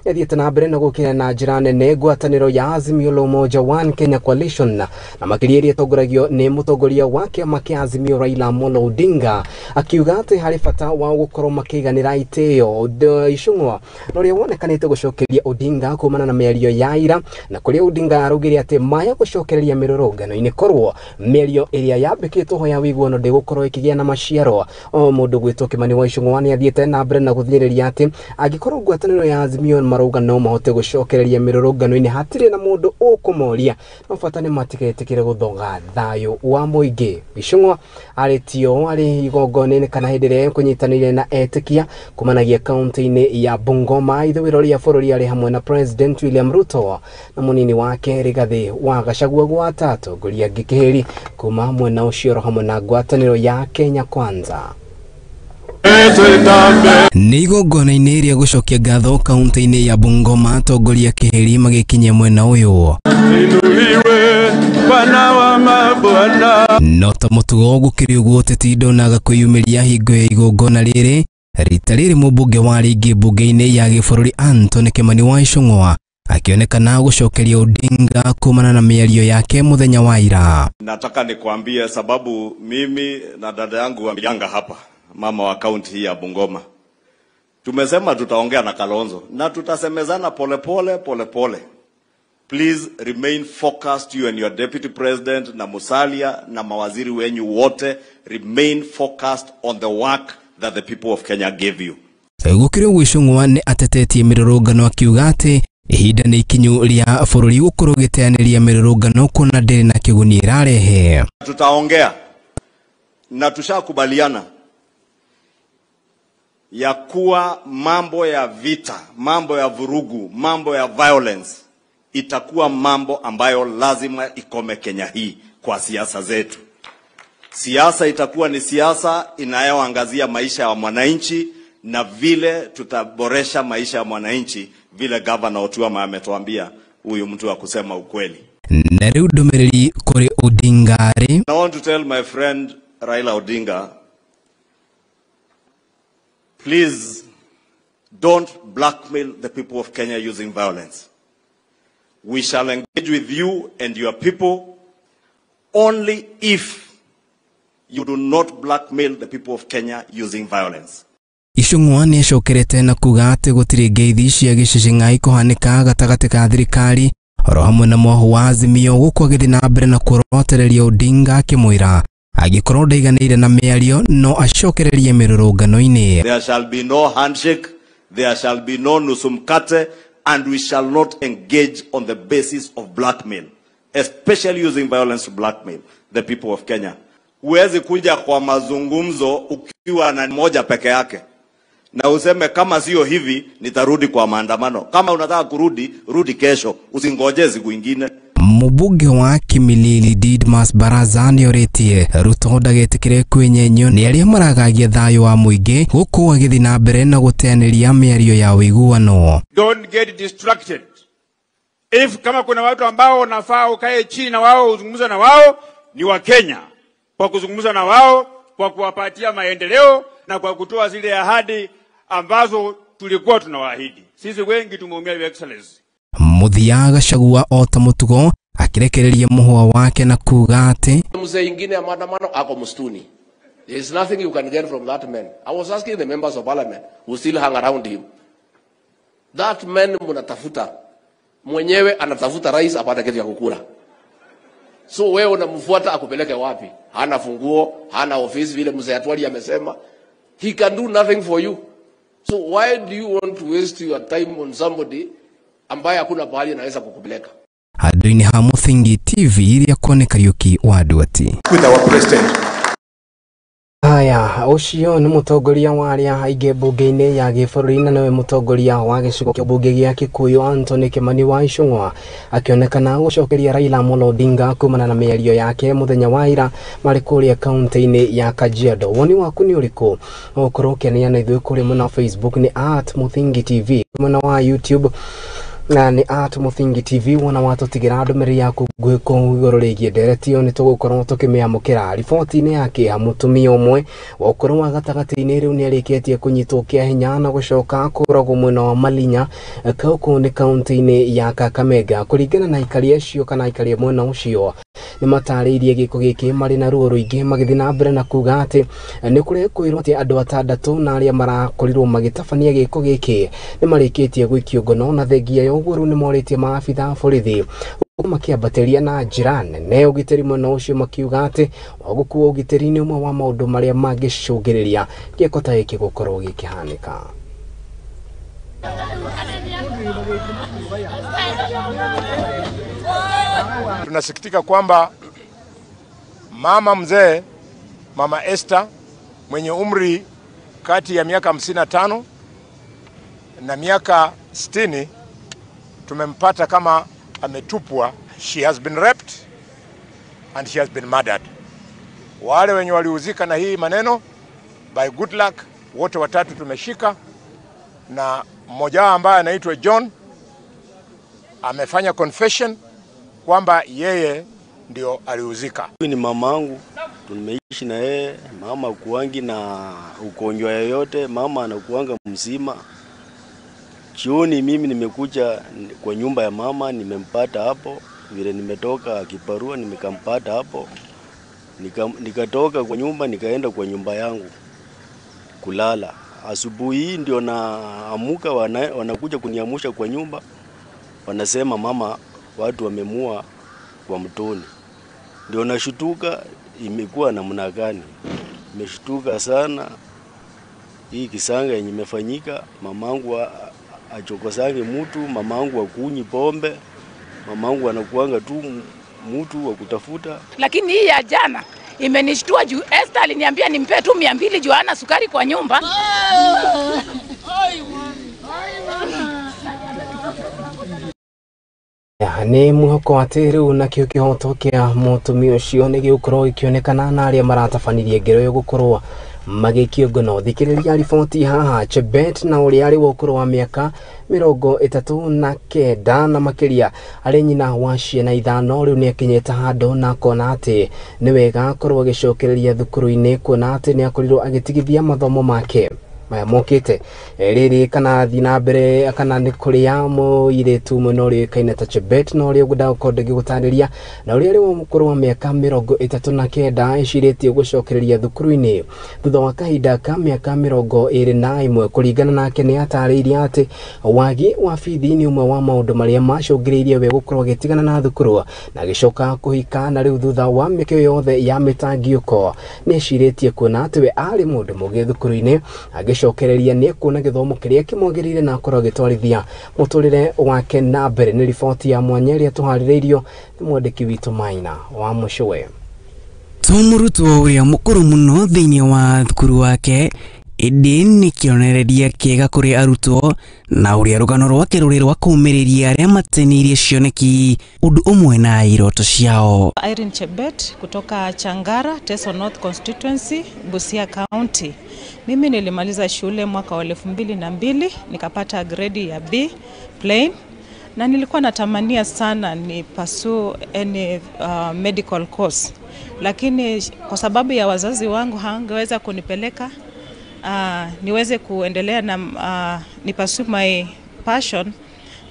Nĩathiĩte na mbere na gũkĩra na njĩra nene ngwatanĩro ya Azimio la Umoja One Kenya Coalition, na makĩria ĩrĩa ĩtongoragio nĩ mũtongoria wa kĩama kĩa Azimio Raila Amolo Odinga, akiuga atĩ harĩ bata wa gũkorwo makĩiganĩra itĩo. Ichung'wa na ũrĩa wonekanĩte gũcokeria Odinga kumana na mĩario ya ira, na kũrĩa Odinga araugire atĩ maya gũcokereria mĩrũrũngano-inĩ korwo mĩario ĩrĩa yambĩkĩtwo ho ya ũiguano ndĩgũkorwo ĩkĩgĩa na maciaro. O mũndũ gwĩtwo Kimani wa Ichung'wa nĩathiĩte na mbere na gũthĩrĩria atĩ angĩkorwo ngwatanĩro ya Azimio marauga no mahote gũcokereria mĩrũrũngano-inĩ hatirĩ na mũndũ ũkũmoria, no bata nĩ matigetĩkĩre gũthoga thayũ wa mũingĩ. Ichung'wa arĩtio arĩ igongona-inĩ kana hĩndĩ ĩrĩa ekũnyitanĩire na etĩkia kumanagia kaunti-inĩ ya Bungoma ithũĩro rĩa bũrũri, arĩ hamwe na President William Ruto na mũnini wake Rigathĩ wa Gachagua, gwata atongoria angĩ kĩhĩri kuma mwena ũcio hamwe na ngwatanĩro ya Kenya Kwanza. Nĩ igongona-inĩ rĩa gũcokia ngatho kaunti-inĩ ya Bungoma, atongoria kĩhĩri magĩkinyia mwena ũyũ. No ta mũtugo gũkĩrĩ ũguo, ũteti ndonaga kwĩyumĩria hingo ya igongona rĩrĩ. Rita rĩrĩ mũmbunge wa rĩngĩ mbunge-inĩ ya gĩbũrũri Anthony Kimani wa Ichung'wa akionekana gũcokeria Odinga kumana na mĩario yake mũthenya wa ira. Nataka nikwambie sababu mimi na dada yangu wa Yanga hapa, mama wa kaunti hii ya Bungoma, tumesema tutaongea na Kalonzo na tutasemezana polepole polepole. Please remain focused, you and your deputy president na Musalia na mawaziri wenyu wote, remain focused on the work that the people of Kenya gave you. Gũkĩrĩ ũguo, Ichung'wa nĩ atetetie mĩrũrũngano akiuga atĩ ihinda nĩ ikinyu rĩa bũrũri gũkorwo gĩteanĩria mĩrũrũngano kuona ndĩrĩ na kĩguni ĩrarehe. Tutaongea na tushakubaliana ya kuwa mambo ya vita, mambo ya vurugu, mambo ya violence itakuwa mambo ambayo lazima ikome Kenya hii kwa siasa zetu. Siasa itakuwa ni siasa inayoangazia maisha ya mwananchi na vile tutaboresha maisha ya mwananchi, vile Governor Otuama ametuambia, huyu mtu wa kusema ukweli. Na rĩu ndũmĩrĩri kũrĩ Odinga rĩ? I want to tell my friend Raila Odinga, please don't blackmail the people of Kenya using violence. We shall engage with you and your people only if you do not blackmail the people of Kenya using violence. Ichung'wa nĩ acokerete na kuga atĩ gũtirĩ ngeithi cia gĩceceng'a ikũhanĩka gatagatĩ ka thirikari oro hamwe na mwahu wa Azimio, gũkũ agĩthiĩ na mbere na kuorotereria Odinga akĩmwĩra angĩkorwo ndaiganĩire na mĩario no acokererie mĩrũrũngano-inĩ. There shall be no handshake, there shall be no nusu mkate, and we shall not engage on the basis of blackmail, especially using violence to blackmail the people of Kenya. Huwezi kuja kwa mazungumzo ukiwa na moja peke yake na useme kama sio hivi nitarudi kwa maandamano. Kama unataka kurudi, rudi kesho, usingoje siku ingine. Mũmbunge wa Kimilili Didmas Baraza nĩorĩtie Ruto ndagetĩkĩre kwĩnyenyio nĩ arĩa maragagia thayũ wa mũingĩ, gũkũ agĩthiĩ na mbere na gũteanĩria mĩario ya ũiguano. Don't get distracted. If kama kuna watu ambao unafaa ukae chini na wao uzungumze na wao ni wa Kenya, kwa kuzungumza na wao, kwa kuwapatia maendeleo na kwa kutoa zile ahadi ambazo tulikuwa tunawaahidi. Sisi wengi tumeumia, Your Excellency. Mũthia Gachagua o ta mũtugo akirekereria mũhwa wake na kuga atĩ mzee ingine ya maandamano ako msituni. There is nothing you can get from that man. I was asking the members of parliament who still hang around him. That man mnatafuta. Mwenyewe anatafuta rais apate kitu ya kukula. So wewe unamfuata akupeleke wapi? Hana funguo, hana ofisi vile mzee Atwali amesema. He can do nothing for you. So why do you want to waste your time on somebody ambaye hakuna pahali anaweza kukupeleka? Handũ-inĩ ha Mũthingi TV iria kuone Kariuki wa Nduati. With our president. Haya, ũcio nĩ mũtongoria wa arĩa aingĩ mbunge-inĩ ya gĩbũrũri na nĩwe mũtongoria wa gĩcigo kĩa mbunge gĩa Kikuyu Anthony Kimani wa Ichung'wa akĩonekana gũcokeria Raila Amolo Odinga kumana na mĩario yake mũthenya wa ira marĩ kũrĩa kaunti-inĩ ya Kajiado. Woni waku nĩ ũrĩkũ? Ũkorwo ũkĩaria na ithuĩ kũrĩ mwena wa Facebook nĩ @Mũthingi TV, mwena wa YouTube Na nĩ at Muthingi TV wona watũtigĩra ndũmĩrĩri yaku nguhĩ kũu igũrũ rĩgiĩ ndereti ĩyo nĩ tũgũkorwo tũkĩmĩamũkĩra. Riboti-inĩ ya kĩeha, mũtumia ũmwe wa ũkũrũ wa gatagatĩ-inĩ rĩu nĩ arĩkĩtie kũnyitwo kĩa hinya na gũcoka kũragwo mwena wa Malinya Kauku nĩ kaunti-inĩ ya Kakamega. Kũringana na aikari acio kana aikari a mwena ũcio nĩ matarĩirie gĩko gĩkĩ marĩ na ruo rũingĩ, magĩthiĩ na mbere na kuga atĩ nĩ kũrekwĩrwo atĩ andũ atandatũ na arĩa marakorirwo magĩtabania gĩko gĩkĩ nĩ marĩkĩtie gũikio ngono, na thengia ya ũguo rĩu nĩ morĩtie maabitha a borithi makĩambatĩria na njĩra nene ũgitĩri mwena ũcio, makiuga atĩ wa gũkuo ũgitĩri nĩ ũmwe wa maũndũ marĩa mangĩcũngĩrĩria gĩko ta gĩkĩ gũkorwo gĩkĩhanĩka. Tunasikitika kwamba mama mzee, Mama Esther, mwenye umri kati ya miaka 55 na miaka 60, tumempata kama ametupwa. She has been raped and she has been murdered. Wale wenye walihusika na hii maneno, by good luck, wote watatu tumeshika, na mmoja wao ambaye anaitwa John amefanya confession kwamba yeye ndio alihusika. Huyu ni mamangu, tumeishi na yeye. Mama kuangi na ugonjwa yoyote, mama anakuanga mzima. Jioni mimi nimekuja kwa nyumba ya mama, nimempata hapo, vile nimetoka kibarua nimekampata hapo. Nikatoka kwa nyumba nikaenda kwa nyumba yangu kulala. Asubuhi ndio naamuka, wanakuja kuniamusha kwa nyumba, wanasema mama watu wamemua kwa mtoni. Ndio nashutuka, imekuwa namna gani? Nimeshtuka sana. Hii kisanga yenye imefanyika, mamangu achokosange mtu, mamangu akunyi pombe, mamangu anakuanga tu mtu wa kutafuta. Lakini hii ya jana imenishtua juu Esther aliniambia nimpe tu 200 juu hana sukari kwa nyumba. Nĩ mwĩhoko atĩ rĩu nakĩo kĩhoto kĩa mũtumia ũcio nĩ gĩgũkorwo gĩkĩonekana na arĩa maratabanirie ngero ĩyo gũkorwo magĩikio ngono. Thikĩrĩria riboti haha. Chebet na ũrĩa arĩ wa ũkũrũ wa mĩaka 39 na makĩria, arĩ nyina wa ciana 5, rĩu nĩ akinyĩte handũ na akona atĩ nĩ wega akorwo agĩcokereria thukuru-inĩ, kuona atĩ nĩ akorirwo agĩtigithia mathomo make maya mokĩte rĩrĩ kana thiĩ na mbere kana nĩ kũrĩa mũirĩtu ũmwe na ũrĩa ũĩkaine ta Chebet na ũrĩa ngwendaga gũkorwo ngĩgũtarĩria, na ũrĩa arĩ wa ũkũrũ wa mĩaka 39 ecirĩtie gũcokereria thukuru-inĩ thutha wa kahinda ka mĩaka 21. Kũringana nake nĩ atarĩirie atĩ wagi wa bithi nĩ ũmwe wa maũndũ marĩa macũngĩrĩirie we gũkorwo agĩtigana na thukuru na agĩcoka kũhika, na rĩu thutha wa mĩaka ĩyo yothe ya mĩtangiũko nĩ ecirĩtie kuona atĩ we arĩ mũndũ mũgĩ thukuru-inĩ agĩcokereria nĩ ekuona gĩthomo kĩrĩa kĩmwagĩrĩire na akorwo agĩtwarithia mũtũrĩre wake na mbere. Nĩ riboti ya mwanya ĩrĩa tũharĩrĩirio nĩ mwandĩki witũ Maina wa Mũcũwe. To mũrutwo ũrĩa mũkũrũ mũno thĩinĩ wa thukuru wake, ĩndĩ nĩ kĩonereria kĩega kũrĩ arutwo na ũrĩa rũgano rwake rũrĩ rwa kũũmĩrĩria arĩa mateneirie cioneki ũndũ ũmwe na iroto ciao. Irene Chebet kutoka Changara, Teso North Constituency, Busia County. Mimi nilimaliza shule mwaka wa 2002, nikapata grade ya B plain, na nilikuwa natamania sana ni pursue any medical course, lakini kwa sababu ya wazazi wangu hawangeweza kunipeleka niweze kuendelea na ni pursue my passion,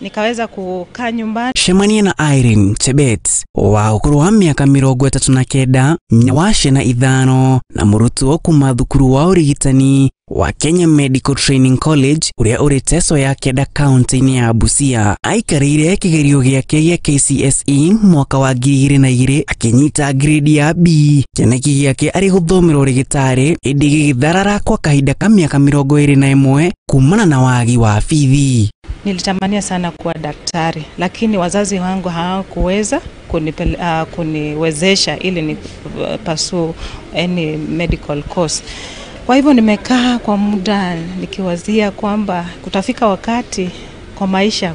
nikaweza kukaa nyumbani. Cemania na Irene Chebet wa ũkũrũ wa mĩaka 39, nyina wa ciana 5 na mũrutwo kuma thukuru wa ũrigitani wa Kenya Medical Training College ũrĩa ũrĩ Teso ya Kenda kaunti-inĩ ya Busia, aikarĩire kĩgerio gĩake gĩa KCSE mwaka wa 2002 akĩnyita grade ya B. Kĩoneki gĩake arĩ gũthomera ũrĩgĩtarĩ, ĩndĩ gĩgĩtharara kwa kahinda ka mĩaka 21 kumana na wagi wa bithi. Nilitamania sana kuwa daktari, lakini wazazi wangu hawakuweza kuniwezesha ili ni pursue any medical course. Kwa hivyo nimekaa kwa muda nikiwazia kwamba kutafika wakati kwa maisha,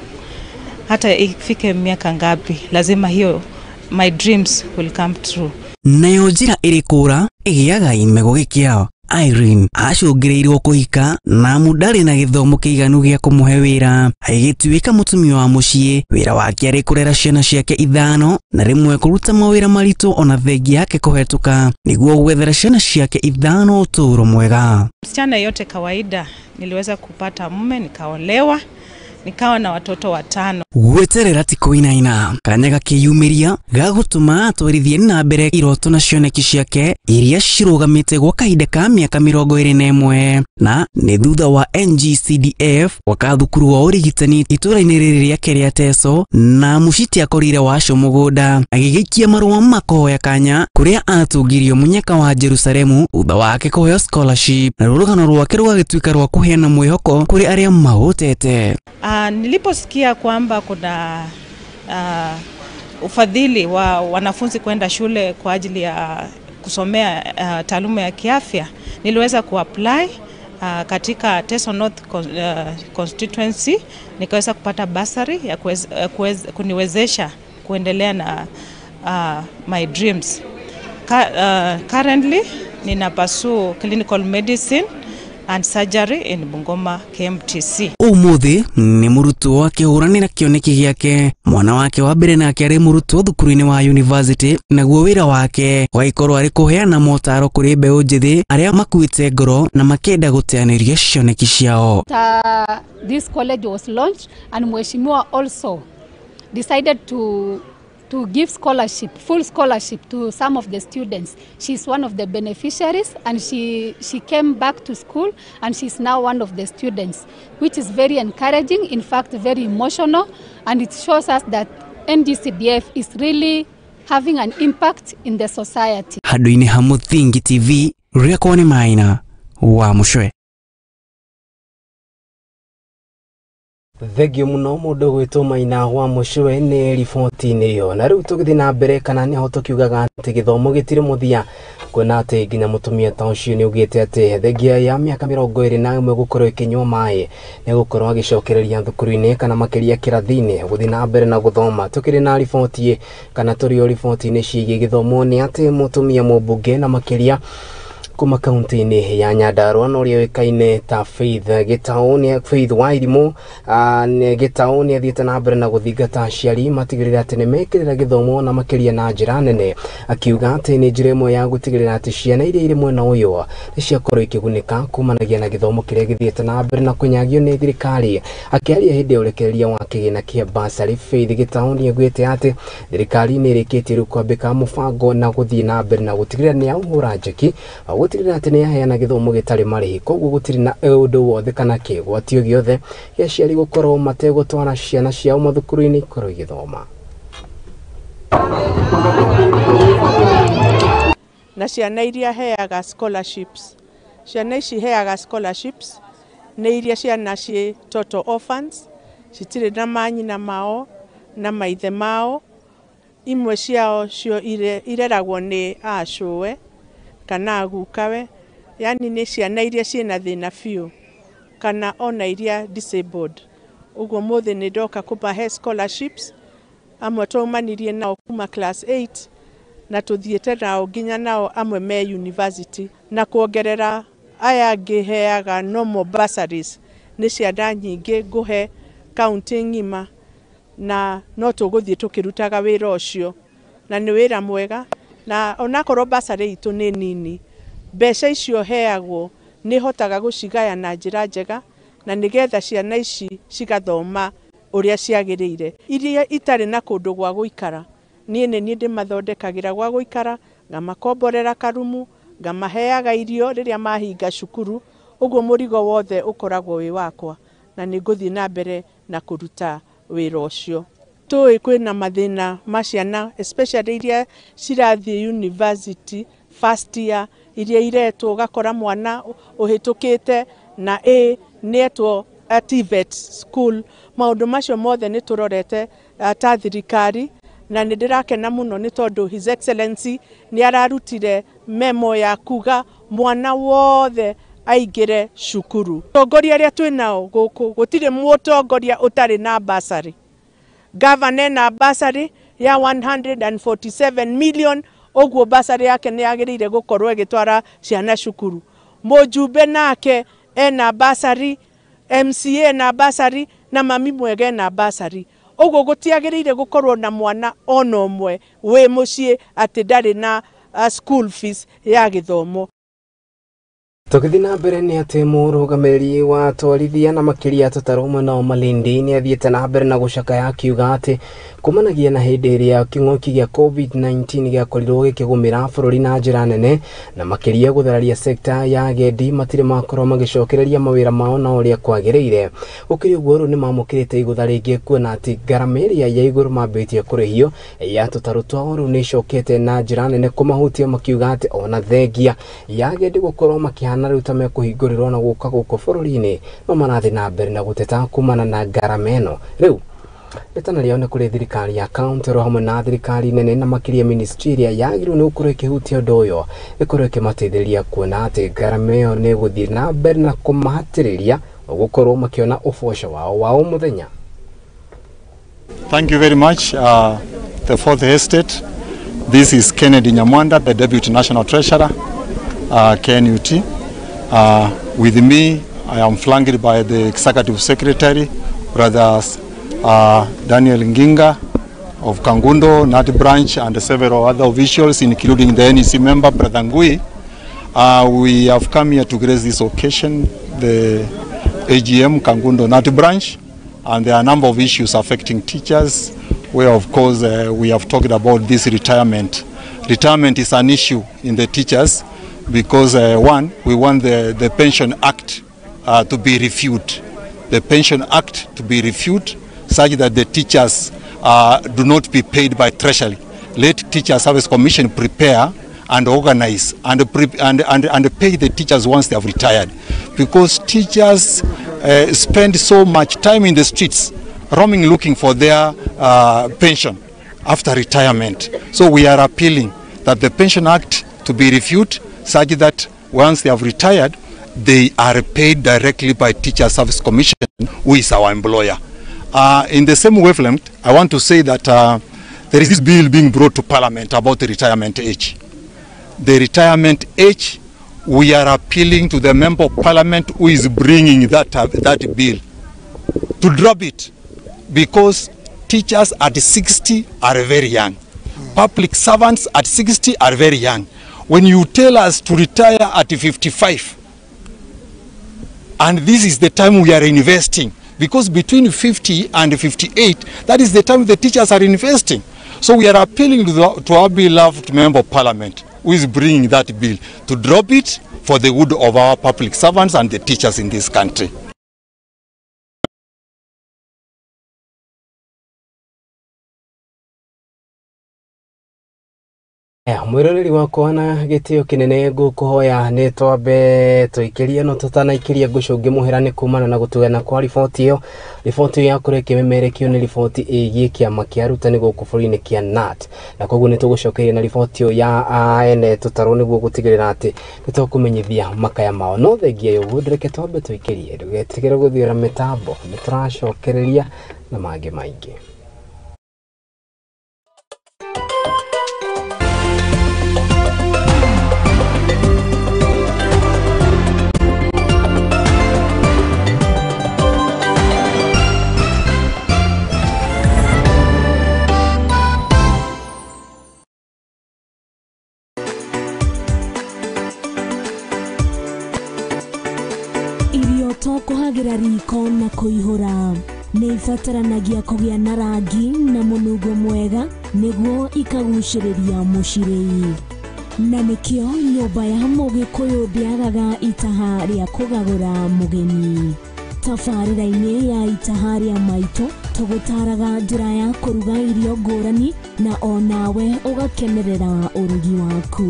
hata ifike miaka ngapi, lazima hiyo my dreams will come true. Nayo njĩra ĩrĩ kũra ĩgĩaga imego gĩkĩao. Irene acũngĩrĩirwo kũhika na amu ndarĩ na gĩthomo kĩiganu gĩa kũmũhe wĩra, agĩtuĩka mũtumia wa mũciĩ. Wĩra wake arĩ kũrera ciana ciake 5 na rĩmwe kũruta mawĩra maritũ ona thengia yake kũhetũka nĩguo gwethera ciana ciake 5 ũtũũro mwega. Msichana yote kawaida, niliweza kupata mume, nikaolewa, nikawa na watoto 5. Gweterera ti kũinaina, kanya gakĩyumĩria ga gũtũma atwarithie na mbere iroto na cioneki ciake iria cirũgamĩte gwa kahinda ka mĩaka 21, na nĩ thutha wa NGCDF gwaka thukuru wa ũrigitani itũũra-inĩ rĩrĩ rĩake rĩa Teso, na Mushiti akorire waco mũgũnda agĩgĩikia marũa ma kũhoya kanya kũrĩa atũngirio mũnyaka wa Jerusalemu thutha wake kũheo scholarship, na rũgano rwake rũgagĩtuĩka rwa kũheana mwĩhoko kũrĩ arĩa mahũtete. Niliposikia kwamba kuna ufadhili wa wanafunzi kwenda shule kwa ajili ya kusomea taaluma ya kiafya, niliweza kuapply katika Teso North constituency, nikaweza kupata bursary ya kuniwezesha kuendelea na my dreams. Currently nina pursue clinical medicine and surgery in Bungoma KMTC. Umuthi ni murutwo akĩhũranĩra kĩoneki gĩake. Mwana wake wa mbere nake arĩ mũrutwo thukuru-inĩ wa university, naguo wĩra wake ũgagĩkorwo arĩ kũheana motaro kũrĩ mbeũ njĩthĩ arĩa makuĩte ngoro na makenda gũteanĩria cioneki ciao. This college was launched and Mheshimiwa also decided to give scholarship, full scholarship to some of the students. She's one of the beneficiaries, and she came back to school and she's now one of the students, which is very encouraging, in fact very emotional, and it shows us that NGCDF is really having an impact in the society. Handũ-inĩ ha Mũthingi TV, rĩakwa nĩ Maina wa Mũcwe. Thengio muno mundu gwitwo Maina wa Mũcwe nĩ riboti-inĩ ĩyo. Na rĩu tũgĩthiĩ na mbere, kana nĩho tũkiugaga atĩ gĩthomo gĩtirĩ mũthia, kuona atĩ nginya mũtumia ta ũcio nĩ augĩte atĩ thengia ya mĩaka 21 gũkorwo ĩkĩnyua maĩ nĩ gũkorwo agĩcokereria thukuru-inĩ kana makĩria kĩrathi-inĩ gũthiĩ na mbere na gũthoma. Tũkĩrĩ na riboti kana tũrĩ o riboti-inĩ ciĩgiĩ gĩthomo nĩ atĩ mũtumia mũmbunge na makĩria kuma kaunti-inĩ ya Nyandarua na ũrĩa ũĩkaine ta Faith Gĩtaũ nĩ Faith Wairimu Gĩtaũ nĩ athiĩte na mbere na gũthingata aciari matigĩrĩre atĩ nĩ mekĩrĩra gĩthomo na makĩria na njĩra nene, akiuga atĩ nĩ njĩra ĩmwe ya gũtigĩrĩra atĩ ciana iria irĩ mwena ũyũ nĩ ciakorwo ikĩgunĩka kumanagia na gĩthomo kĩrĩa gĩthiĩte na mbere na kũnyagio nĩ thirikari. Akĩaria hĩndĩ ya ũrekereria wa kĩgĩna kĩa bursary, Faith Gĩtaũ nĩ augĩte atĩ thirikari nĩ ĩrĩkĩtie rĩu kwambĩka mũbango na gũthiĩ na mbere na gũtigĩrĩra nĩ yaũhũra njeki gũtigĩrĩra atĩ nĩ yaheana gĩthomo gĩtarĩ marĩhi, koguo gũtirĩ na ũndũ wothe kana kĩgwatio gĩothe gĩa aciari gũkorwo mategũtwara ciana ciao mathukuru-inĩ ikorwo igĩthoma. Na ciana iria heaga scholarships, ciana ici heaga scholarships nĩ iria ciana ciĩ total orphans, citirĩ na manyina mao na maithe mao, imwe ciao cio ireragwo nĩ acũwe kana agukawe, yani nĩ ciana iria ciĩna thĩna biũ kana ona iria disabled. Ũguo mũthĩ nĩ ndoka kũmahe scholarships, amwe twaumanirie nao kuma class 8 na tũthiĩte nao nginya nao amwe me university, na kuongerera aya angĩ heaga normal bursaries nĩ ciana nyingĩ ngũhe kaunti ng'ima, na no tũgũthiĩ tũkĩrutaga wĩra ũcio na nĩ wĩra mwega. Na onakorwo bursary itũ nĩ nini, mbeca icio heagwo nĩ hotaga gũcigaya na njĩra njega, na nĩgetha ciana ici cigathoma ũrĩa ciagĩrĩire. Iria itarĩ na kũndũ gwa gũikara, niĩ nĩ niĩ ndĩmathondekagĩra gwa gũikara, ngamakomborera karumu, ngamaheaga irio rĩrĩa mahinga cukuru, ũguo mũrigo wothe ũkoragwo wĩ wakwa, na nĩ ngũthiĩ na mbere na kũruta wĩra ũcio. Tũĩ kwĩna mathĩna ma ciana especially iria cirathiĩ university first year, iria iretwo ũgakora mwana ũhĩtũkĩte na A nĩetwo TVET school. Maũndũ macio mothe nĩ tũrorete ta thirikari, na nĩ ndĩrakena mũno nĩ tondũ His Excellency nĩ ararutire memo ya kuga mwana wothe aingĩre cukuru. Atongoria arĩa twĩ nao gũkũ gũtirĩ mũtongoria ũtarĩ na bursary. Governor na bursary ya 147 million, ũguo bursary yake nĩ yagĩrĩire gũkorwo ĩgĩtwara ciana cukuru. Mũjumbe nake ena bursary, MCA ena bursary na mami mwega ena bursary. Ũguo gũtiagĩrĩire gũkorwo na mwana ona ũmwe wĩ mũciĩ atĩ ndarĩ na school fees ya gĩthomo. Tũgĩthiĩ na mbere nĩ atĩ mũrũgamĩrĩri wa atwarithia na makĩria tũtarũ mwena wa Malindi nĩ athiĩte na mbere na gũcakaya akiuga atĩ kumanagia na hĩndĩ ĩrĩa kĩng'ũki gĩa COVID-19 gĩakorirwo gĩkĩgũmĩra bũrũri na njĩra nene na makĩria gũthararia sekta ya agendi matirĩ makorwo magĩcokereria mawĩra mao na ũrĩa kwagĩrĩire. Gũkĩrĩ ũguo rĩu nĩmamũkĩrĩte igũtha rĩngĩ kuona atĩ ngarama ĩrĩa ya igũrũ mambĩtie kũrĩhio ya tũtarũ twao rĩu nĩ ĩcokete na njĩra nene kũmahutia, makiuga atĩ ona thengia ya agendi gũkorwo makĩhana rĩu ta mekũhingũrĩrwo na gũka gũkũ bũrũri-inĩ no marathiĩ na mbere na gũteta kumana na ngarama ĩno. Rĩu rĩtana rĩao nĩ kũrĩ thirikari ya kaunti oro hamwe na thirikari nene na makĩria ministry ĩrĩa yagĩrĩirwo nĩ gũkorwo ĩkĩhutia ũndũ ũyũ ĩkorwo ĩkĩmateithĩrĩria kuona atĩ ngarama ĩyo nĩ ĩgũthiĩ na mbere na kũmahatĩrĩria gũkorwo makĩona ũboco wao wa o mũthenya. Thank you very much, the Fourth Estate. This is Kennedy Nyamwanda, the Deputy National Treasurer, KNUT. With me, I am flanked by the Executive Secretary, Brothers Daniel Nginga of Kangundo, Nat Branch, and several other officials, including the NEC member, Brother Ngui. We have come here to grace this occasion, the AGM Kangundo Nat Branch, and there are a number of issues affecting teachers, where of course we have talked about this retirement. Retirement is an issue in the teachers because one, we want the Pension Act to be reviewed. The Pension Act to be reviewed such that the teachers do not be paid by Treasury. Let Teacher Service Commission prepare and organize and pay the teachers once they have retired, because teachers spend so much time in the streets roaming looking for their pension after retirement. So we are appealing that the Pension Act to be reviewed such that once they have retired, they are paid directly by Teacher Service Commission, who is our employer. In the same wavelength, I want to say that there is this bill being brought to Parliament about the retirement age. The retirement age, we are appealing to the Member of Parliament who is bringing that bill to drop it, because teachers at 60 are very young. Public servants at 60 are very young. When you tell us to retire at 55, and this is the time we are investing, because between 50 and 58, that is the time the teachers are investing. So we are appealing to our beloved Member of Parliament who is bringing that bill to drop it for the good of our public servants and the teachers in this country. Mwiroreri wakwa na gĩtĩo kĩnene ngũkũhoya nĩ twambe tũikĩrie no tũtanaikĩria ngũcũngĩ mũhera nĩ kumana na gũtugana kwa riboti ĩyo. Riboti ĩyo yakorwo ĩkĩmemerekio nĩ riboti ĩgiĩ kĩama kĩa arutani gũkũ bũrũri-inĩ kĩa KNUT, na koguo nĩ tũgũcokeria na riboti ĩyo ya ene tũtarũ nĩguo gũtigĩrĩra atĩ nĩ tũkũmenyithia makaya mao. No thengia ya ũguo reke twambe tũikĩrie, ndũgetigĩre gũthiĩra mĩtambo, nĩ tũracokereria na mangĩ maingĩ. Kuhagira riko na kuihura nĩ ibataranagia kũgĩa na rangi na mũnungo mwega nĩguo ikagucĩrĩria mũcirĩi, na nĩkĩo nyũmba ya Mũgĩkũyũ ndĩagaga itaha rĩa kũgagũra mũgeni. Tabarĩra-inĩ ya itaha rĩa maitũ tũgũtaraga njĩra ya kũruga irio ngũrani na onawe ũgakenerera ũrugi waku.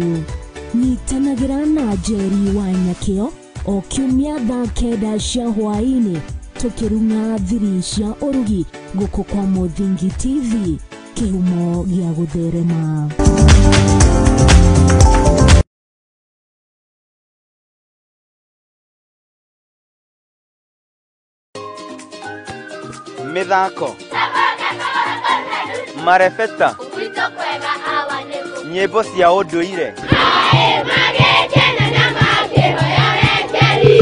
Nyitanagĩra na Njeri wa Nyakĩo o kiumia thaa 9 cia hwaĩ-inĩ tũkĩrung'a thiri cia ũrugi gũkũ kwa Mũthingi TV, kĩhumo gĩa gũtherema. Mĩthako, marebeta, nyĩmbo cia ũndũire.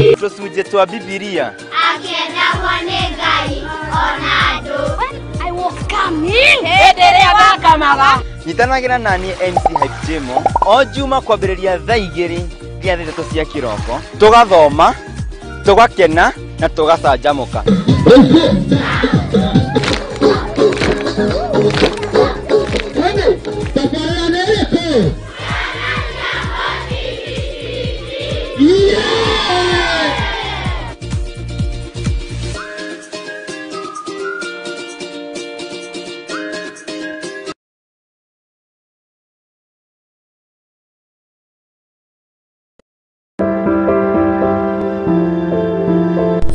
Tũcunjĩ twa Bibilia. Akĩendagwo nĩ Ngai ona andũ. I was coming. Hĩndĩ ĩrĩa ndakamaga. Nyitanagĩra naniĩ MC Hype Jemo o Juma kwambĩrĩria thaa 2 nginya thaa 3 cia kĩroko, tũgathoma, tũgakena na tũgacanjamũka.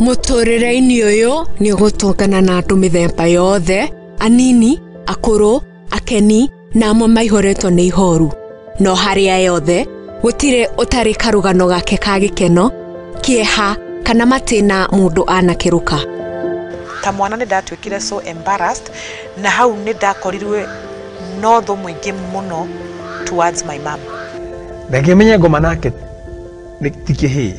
Mũtũrĩre-inĩ ũyũ nĩ ũgũtũngana na andũ mĩthemba yothe, anini, akũrũ, akeni na amwe maihũrĩtwo nĩ ihoru. No harĩa yothe gũtirĩ ũtarĩ karũgano gake ka gĩkeno, kĩeha kana matĩna mũndũ anakĩrũka. Ta mwana nĩ ndatuĩkire so embarrassed na hau nĩ ndakorirwe no thũ mũingĩ mũno towards my mom. Ndangĩmenya ngoma nake ti kĩhĩĩ.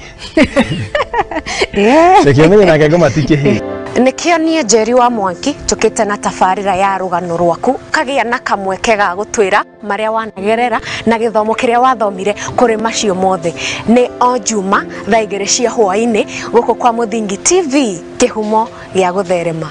Ndangĩmenya nake ngoma ti kĩhĩĩ. Nĩkĩo niĩ Njeri wa Mwangi njũkĩte na tabarĩra ya rũgano rwaku kagĩa na kamweke ga gũtwĩra marĩa wanagerera na gĩthomo kĩrĩa wathomire kũrĩ macio mothe. Nĩ o Juma thaa 2 cia hwaĩ-inĩ gũkũ kwa Mũthingi TV, kĩhumo gĩa gũtherema.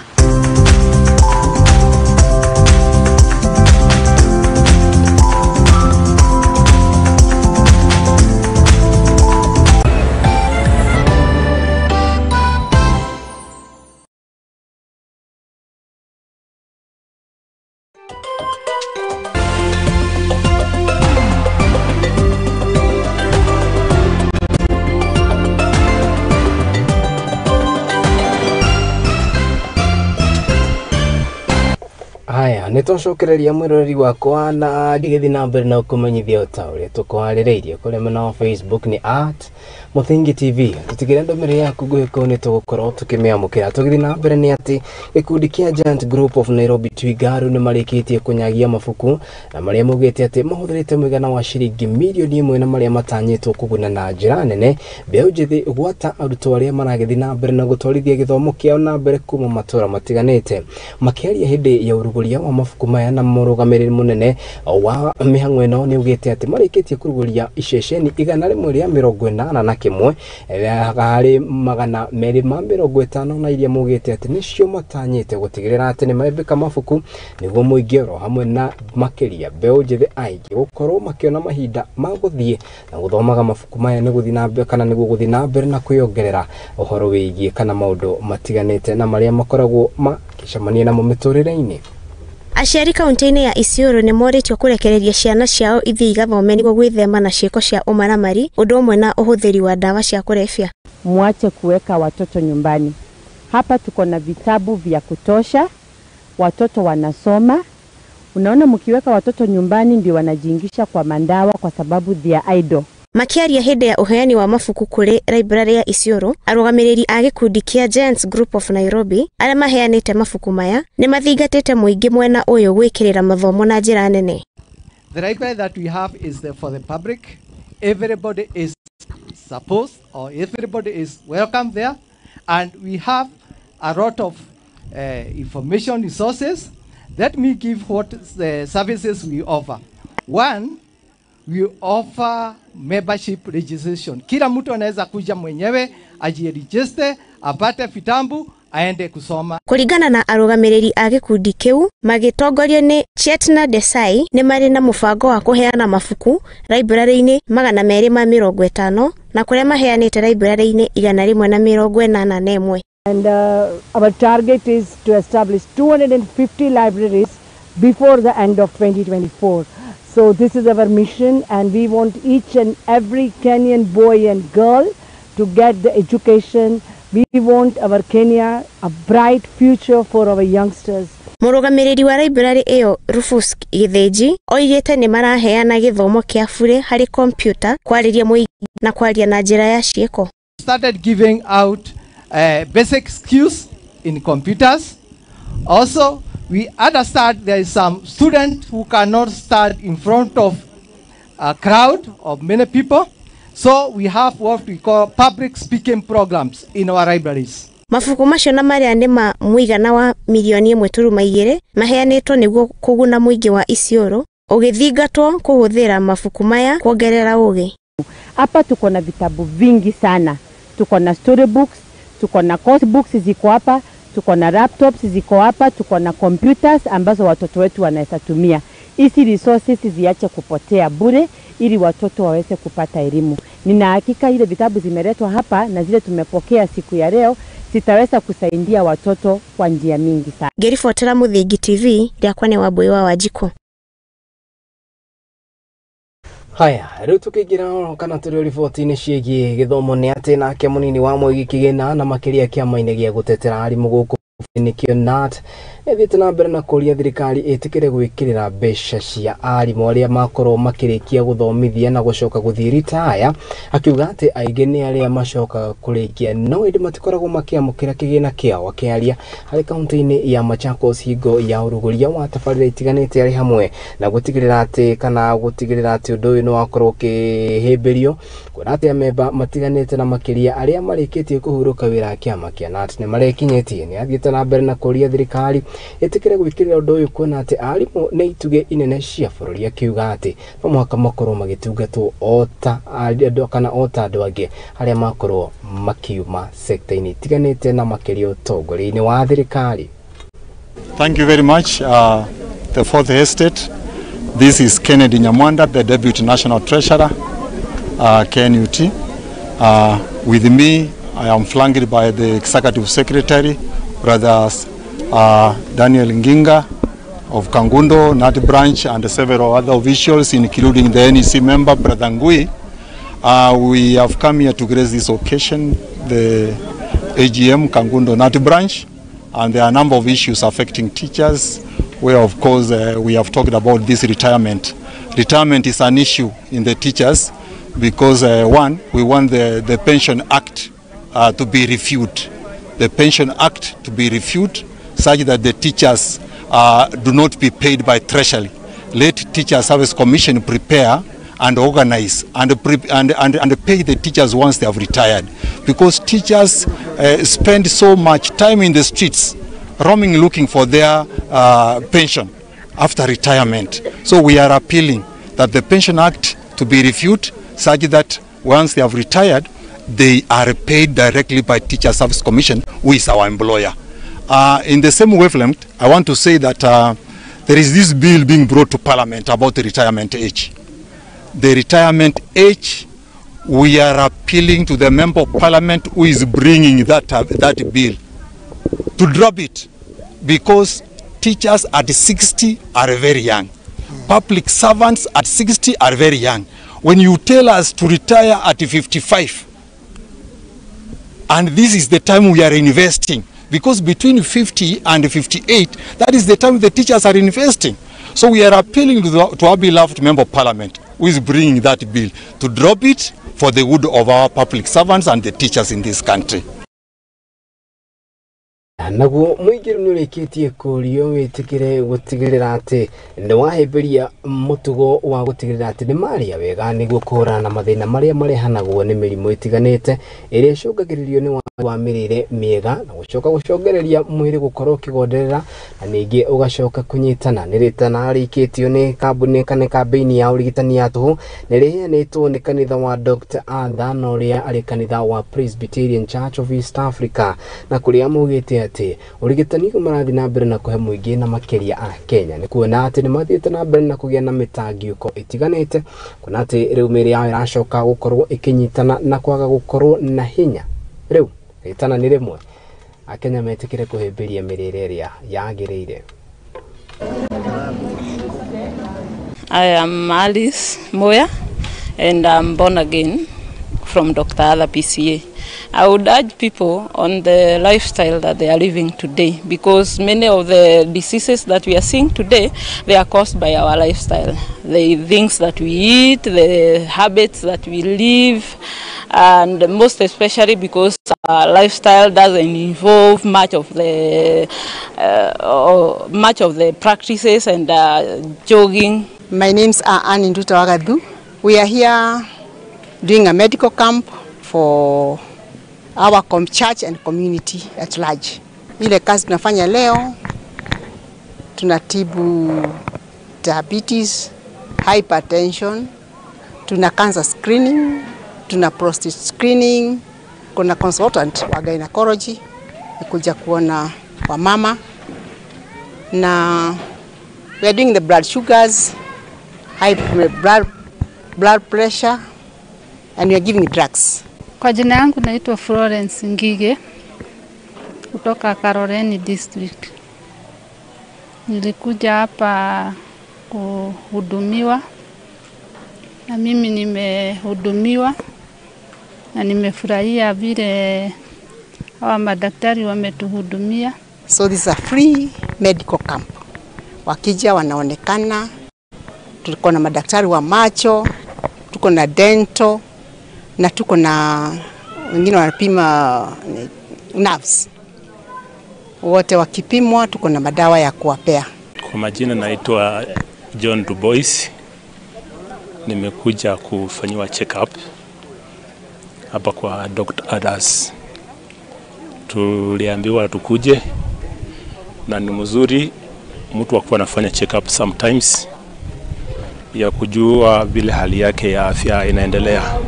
Haya, nĩ twacokereria mwĩroreri wakwa na ngĩgĩthiĩ na mbere na kũmenyithia o ta ũrĩa tũkwarĩrĩirie kũrĩa mwena wa Facebook nĩ @Mũthingi TV. Tũtigĩre ndũmĩrĩri yaku nguhĩ kũu nĩ tũgũkorwo tũkĩmĩamũkĩra. Tũgĩthiĩ na mbere nĩ atĩ gĩkundi kĩa Giant Group of Nairobi Twigaru nĩ marĩkĩtie kũnyagia mabuku na marĩa maugĩte atĩ mahũthĩrĩte mũigana wa ciringi mirioni 1 na marĩa matanyĩtwo kũguna na njĩra nene mbeũ njĩthĩ gwata arutwo arĩa maragĩthiĩ na mbere na gũtwarithia gĩthomo kĩao na mbere kuma matũra matiganĩte. Makĩaria hĩndĩ ya ũrugũria wa mabuku maya na mũrũgamĩrĩri mũnene wa mĩhang'o ĩno nĩ augĩte atĩ marĩkĩtie kũrugũria iceceni 181 harĩ 250 na iria maugĩte atĩ nĩcio matanyĩte gũtigĩrĩra atĩ nĩmembĩka mabuku nĩguo mũingĩ oro hamwe na makĩria mbeũ njĩthĩ aingĩ gũkorwo makĩona mahinda ma gũthiĩ na gũthomaga mabuku maya nĩ gũthiĩ na mbere kana nĩguo gũthiĩ na mbere na kwĩongerera ũhoro wĩgiĩ kana maũndũ matiganĩte na marĩa makoragwo makĩcemania namo mĩtũrĩre-inĩ. Aciari kaunti-inĩ ya Isiolo nĩ morĩtio kũrekereria ciana ciao ithiĩ igathome nĩguo gwĩthema na ciĩko cia ũmaramari ũndũ ũmwe na ũhũthĩri wa ndawa cia kũrebia. Mwache kuweka watoto nyumbani. Hapa tuko na vitabu vya kutosha, watoto wanasoma. Unaona, mkiweka watoto nyumbani ndio wanajiingisha kwa mandawa kwa sababu they are idle. Makiaria hĩndĩ ya ũheani wa mabuku kũrĩ library ya Isiolo, arũgamĩrĩri a gĩkundi kĩa Giants Group of Nairobi arĩa maheanĩte mabuku maya nĩ mathingatĩte mũingĩ mwena ũyũ gwĩkĩrĩra mathomo na njĩra nene. The library that we have is for the public. Everybody is supposed or everybody is welcome there, and we have a lot of information resources. Let me give what the services we offer. One, we offer membership registration. Kila mtu anaweza kuja mwenyewe ajiregister, apate vitabu, aende kusoma. Kũringana na arũgamĩrĩri a gĩkundi kĩu magĩtongorio nĩ Chetna Desai nĩ marĩ na mũbango wa kũheana mabuku library-inĩ 250 na kũrĩa maheanĩte library-inĩ 181. And our target is to establish 250 libraries before the end of 2024. So this is our mission, and we want each and every Kenyan boy and girl to get the education. We want our Kenya a bright future for our youngsters. Mũrũgamĩrĩri wa library ĩyo Rufus Gĩthĩnji oigĩte nĩ maraheana gĩthomo kĩa bure harĩ kompyuta, kwarĩria mũingĩ na kwaria na njĩra ya ciĩko. Started giving out basic skills in computers. Also, we understand there is some student who cannot stand in front of a crowd of many people. So we have what we call public speaking programs in our libraries. Mabuku macio na marĩa nĩ ma mũigana wa mirioni 1.2 maheanĩtwo nĩguo kũguna mũingĩ wa Isiolo ũgĩthingatwo kũhũthĩra mabuku maya kuongerera ũgĩ. Hapa tuko na vitabu vingi sana, tuko na storybooks, tuko na course books ziko hapa, tuko na laptops ziko hapa, tuko na computers ambazo watoto wetu wanaweza tumia. Hizi resources ziache kupotea bure ili watoto waweze kupata elimu. Nina hakika ile vitabu zimeletwa hapa na zile tumepokea siku ya leo zitaweza kusaidia watoto kwa njia mingi sana. Ngĩribotera Mũthingi TV, rĩakwa nĩ Wambui wa Wanjikũ. Haya, rĩu tũkĩingĩra kana tũrĩ riboti-inĩ ciĩgiĩ gĩthomo nĩ atĩ nake mũnini wa Mũigi Kĩgĩna na makĩria kĩama-inĩ gĩa gũtetera arimũ gũkũ nĩkĩo KNUT ĩthiĩte na mbere na kũria thirikari ĩtĩkĩre gwĩkĩrĩra mbeca cia arimũ arĩa makorwo makĩrĩkia gũthomithia na gũcoka gũthiĩ ritaya, akiuga atĩ aingĩ nĩ arĩa macokaga kũrĩkia no ĩndĩ matikoragwo makĩamũkĩra kĩgĩna kĩao. Akĩaria harĩ kaunti-inĩ ya Machakos hingo ya ũrugũria wa tabarĩra itiganĩte arĩ hamwe na gũtigĩrĩra atĩ kana gũtigĩrĩra atĩ ũndũ ũyũ nĩ wakorwo ũkĩhĩmbĩrio, kuona atĩ amemba matiganĩte na makĩria arĩa marĩkĩtie kũhurũka wĩra kĩama kĩa KNUT nĩ marekinyĩtie. Nĩ athiĩte na mbere na kũria thirikari ĩtĩkĩre gwĩkĩrĩra ũndũ ũyũ kuona atĩ arimũ nĩ itugĩ inene cia bũrũri, akiuga atĩ no mũhaka makorwo magĩtungatwo o ta andũ kana o ta andũ angĩ arĩa makorwo makiuma sekta-inĩ itiganĩte na makĩria ũtongoria-inĩ wa thirikari. Thank you very much, the Fourth Estate. This is Kennedy Nyamwanda, the Deputy National Treasurer, KNUT. With me, I am flanked by the Executive Secretary, Brother Daniel Nginga of Kangundo, KNUT Branch, and several other officials, including the NEC member, Brother Ngui. We have come here to grace this occasion, the AGM Kangundo KNUT Branch, and there are a number of issues affecting teachers, where of course we have talked about this retirement. Retirement is an issue in the teachers because one, we want the Pension Act to be reviewed. The Pension Act to be reviewed such that the teachers do not be paid by Treasury. Let Teacher Service Commission prepare and organize and pay the teachers once they have retired, because teachers spend so much time in the streets roaming looking for their pension after retirement. So we are appealing that the Pension Act to be reviewed such that once they have retired, they are paid directly by Teacher Service Commission, who is our employer. In the same wavelength, I want to say that there is this bill being brought to Parliament about the retirement age. The retirement age, we are appealing to the Member of Parliament who is bringing that bill to drop it, because teachers at 60 are very young. Public servants at 60 are very young. When you tell us to retire at 55, and this is the time we are investing, because between 50 and 58, that is the time the teachers are investing. So we are appealing to our beloved Member of Parliament who is bringing that bill to drop it for the good of our public servants and the teachers in this country. Naguo mũingĩ nĩ ũrĩkĩtie kũrio wĩtĩkĩre gũtigĩrĩra atĩ nĩ wahĩmbĩria mũtugo wa gũtigĩrĩra atĩ nĩ marĩa wega nĩguo kũhũrana na mathĩna marĩa marehanagwo nĩ mĩrimũ ĩtiganĩte ĩrĩa ĩcũngagĩrĩrio nĩ wa mĩrĩre mĩega na gũcoka gũcũngĩrĩria mwĩrĩ gũkorwo ũkĩgonderera na ningĩ ũgacoka kũnyitana. Nĩ rĩtana rĩikĩtio nĩ kambuni kana kambĩini ya ũrigitani ya tũhũ nĩ rĩheanĩtwo nĩ kanitha wa Dr. Arthur na ũrĩa arĩ kanitha wa Presbyterian Church of East Africa, na kũrĩa maugĩte atĩ ũrigitani ũyũ marathiĩ na mbere na kũhe mũingĩ na makĩria a Kenya nĩ kuona atĩ nĩ mathiĩte na mbere na kũgĩa na mĩtangĩko ĩtiganĩte, kuona atĩ rĩu mĩĩrĩ yao ĩracoka gũkorwo ĩkĩnyitana na kwaga gũkorwo na hinya. Rĩu rĩtana nĩ rĩmwe Akenya metĩkĩre kũhĩmbĩria mĩrĩre ĩrĩa yagĩrĩire. I am Alice Moya and I'm born again from Dr. Arthur PCA. I would urge people on the lifestyle that they are living today, because many of the diseases that we are seeing today, they are caused by our lifestyle. The things that we eat, the habits that we live, and most especially because our lifestyle doesn't involve much of the practices and jogging. My name's Anne Nduta Wagadu. We are here doing a medical camp for our church and community at large. Ile kazi tunafanya leo, tunatibu diabetes, hypertension, tuna cancer screening, tuna prostate screening, kuna consultant wa gynecology kuja kuona wamama, na we are doing the blood sugars, high blood pressure, and we are giving drugs. Kwa jina yangu naitwa Florence Ngige kutoka Kaloleni District. Nilikuja hapa kuhudumiwa na mimi nimehudumiwa na nimefurahia vile hawa madaktari wametuhudumia. So this is a free medical camp. Wakija wanaonekana, tuko na madaktari wa macho, tuko na dental, na tuko na wengine wanapima nerves. Wote wakipimwa tuko na madawa ya kuwapea. Kwa majina naitwa John Dubois. Nimekuja kufanyiwa check up hapa kwa Dr. Adas. Tuliambiwa tukuje, na ni mzuri mtu akuwa anafanya check up sometimes ya kujua vile hali yake ya afya inaendelea.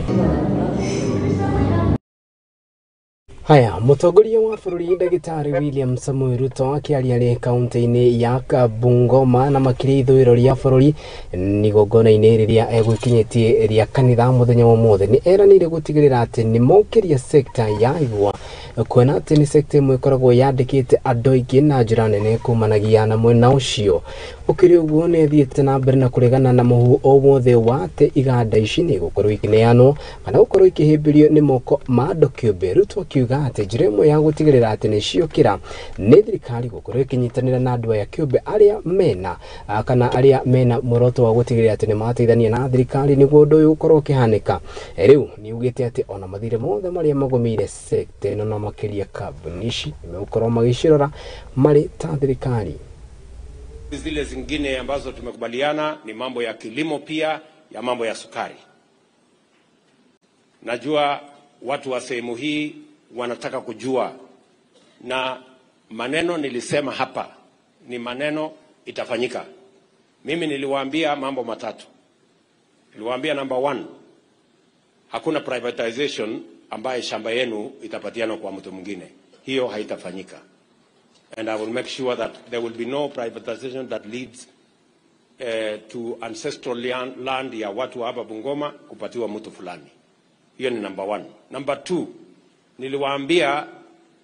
Haya, mũtongoria wa bũrũri ndagĩtarĩ William Samoei Ruto akĩaria arĩ kaunti-inĩ ya Bungoma na makĩria ithũĩro rĩa bũrũri igongona-inĩ rĩrĩa egwĩkinyĩtie rĩa kanitha mũthenya wa ũmũthĩ nĩ eranĩire gũtigĩrĩra atĩ nĩ mokĩria sekta ya igwa kuona atĩ nĩ sekta ĩmwe ĩkoragwo yandĩkĩte andũ aingĩ na njĩra nene kumanagia na mwena ũcio. Ũkĩrĩ ũguo nĩ ĩthiĩte na mbere na kũregana na mũhu o wothe wa atĩ iganda ici nĩ igũkorwo ikĩneanwo kana gũkorwo ikĩhĩmbĩrio nĩ moko ma andũ kĩũmbe. Ruto akiuga atĩ njĩra ĩmwe ya gũtigĩrĩra atĩ nĩ ciokĩra nĩ thirikari gũkorwo ĩkĩnyitanĩra na andũ aya kĩũmbe arĩa mena kana arĩa mena muoroto wa gũtigĩrĩra atĩ nĩ mateithania na thirikari nĩguo ũndũ ũyũ ũkorwo ũkĩhanĩka. Rĩu nĩ ugĩte atĩ ona mathirĩ mothe marĩa magũmĩire sekta ĩno na makĩria kambuni ici nĩmegũkorwo magĩcirora marĩ ta thirikari. Zile zingine ambazo tumekubaliana ni mambo ya kilimo, pia ya mambo ya sukari. Najua watu wa sehemu hii wanataka kujua, na maneno nilisema hapa ni maneno itafanyika. Mimi niliwaambia mambo matatu. Niliwaambia number 1, hakuna privatization ambaye shamba yenu itapatiana kwa mtu mwingine. Hiyo haitafanyika. And I will make sure that there will be no privatization that leads to ancestral land ya watu hapa Bungoma kupatiwa mtu fulani. Hiyo ni number 1. Number 2, niliwaambia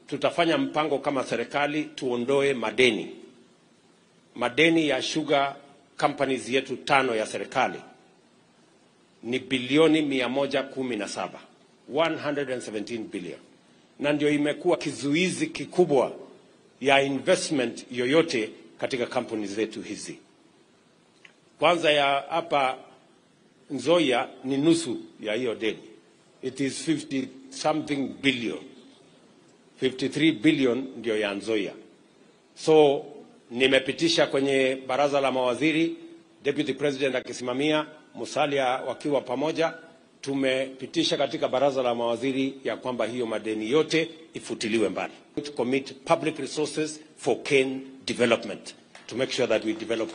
tutafanya mpango kama serikali tuondoe madeni. Madeni ya sugar companies yetu 5 ya serikali ni bilioni 117, 117 billion. Na ndio imekuwa kizuizi kikubwa ya investment yoyote katika kampuni zetu hizi. Kwanza ya hapa Nzoia ni nusu ya hiyo deni. It is 50 something billion. 53 billion ndio ya Nzoia. So nimepitisha kwenye baraza la mawaziri, Deputy President akisimamia, Musalia wakiwa pamoja, tumepitisha katika baraza la mawaziri ya kwamba hiyo madeni yote ifutiliwe mbali. To commit public resources for cane development, to make sure that we develop